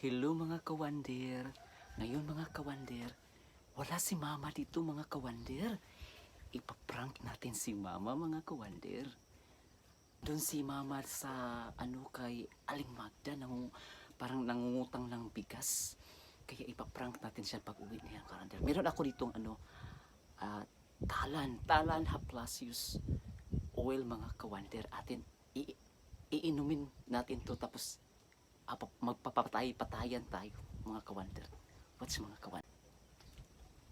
Hello, mga kawander. Ngayon, mga kawander, wala si Mama dito, mga kawander. Ipaprank natin si Mama, mga kawander. Doon si Mama sa ano kay Aling Magda nang parang nangungutang ng bigas. Kaya ipaprank natin siya pag uwi niya, kawander. Meron ako ditong ano, talan Haplasius oil, mga kawander. Atin iinumin natin to tapos magpapatay-patayan tayo, mga kawander. What's mga kawander?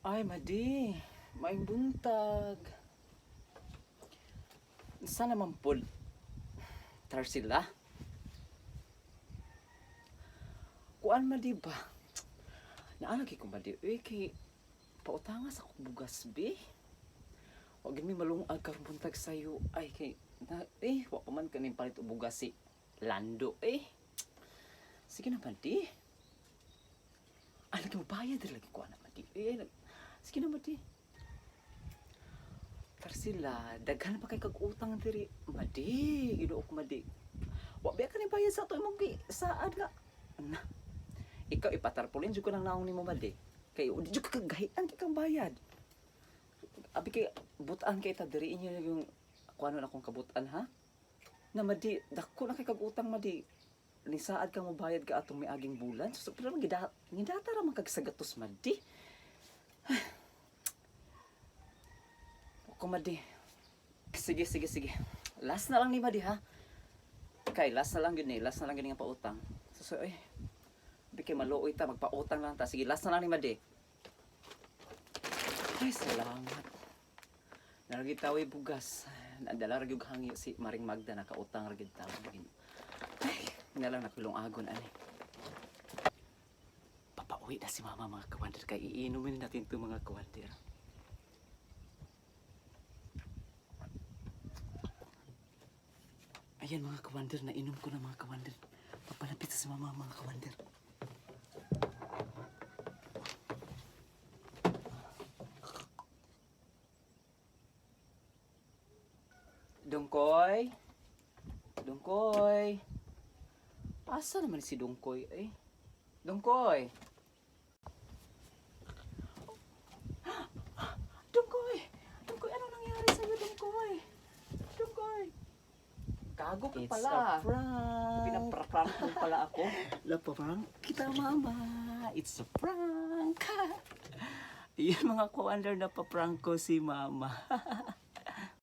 Ay, madi, may buntag. Sana man po, Tarsila. Kuan madi ba? Naalagi ko madi, eh, kay pautanga sa akong bugas, be. Wag mi malungag karon buntag sayo. Ay, kay, na, eh, wa pa man kaning palit og bugas si Lando, eh. Sige na, madi. Ay, lagi mo bayad lagi ko anak, madi. Eh, sige na, madi. Tarsila, daghan pa kay kag utang diri. Madi, Ginoo ko, madi. Wa biya ka ni bayad sa ato imong gi saad nga. Na. Ikaw ipatarpulin jud ko nang naong nimo, madi. Kay di jud ka kagahian kay kang bayad. Abi kay butan kay ta diri inyo yung kuano na akong kabutan, ha? Na madi, dako na kay kag utang, madi. Nisaad kang mobayad ka atong miaging bulan. So, pero gida gidata ra man kag sagatos, madi. Ako, madi. Sige, sige, sige. Last na lang ni madi, ha. Kay last na lang yun eh. Last na lang yun nga pautang. So, eh. Di kay maluoy ta, magpautang lang ta. Sige, last na lang ni madi. Ay, salamat. Naragitaw bugas. Nadala ra gyud hangyo si Maring Magda, nakautang ra gyud tawo. Ay, nga lang nakulong agon ani. Papauwi na si Mama, mga kawander, kay iinumin natin to, mga kawander. Ayan, mga kawander, nainom ko na, mga kawander. Papalapit sa si Mama, mga kawander. Dungkoy? Dungkoy? Asa naman si Dungkoy eh? Dungkoy? Dungkoy! Dungkoy, ano nangyari sa'yo, Dungkoy? Dungkoy! Gago ka It's pala. a prank. Pinaprank mo pala ako. Napaprank kita, Mama. It's a prank. Iyan, mga kawander, napaprank ko si Mama.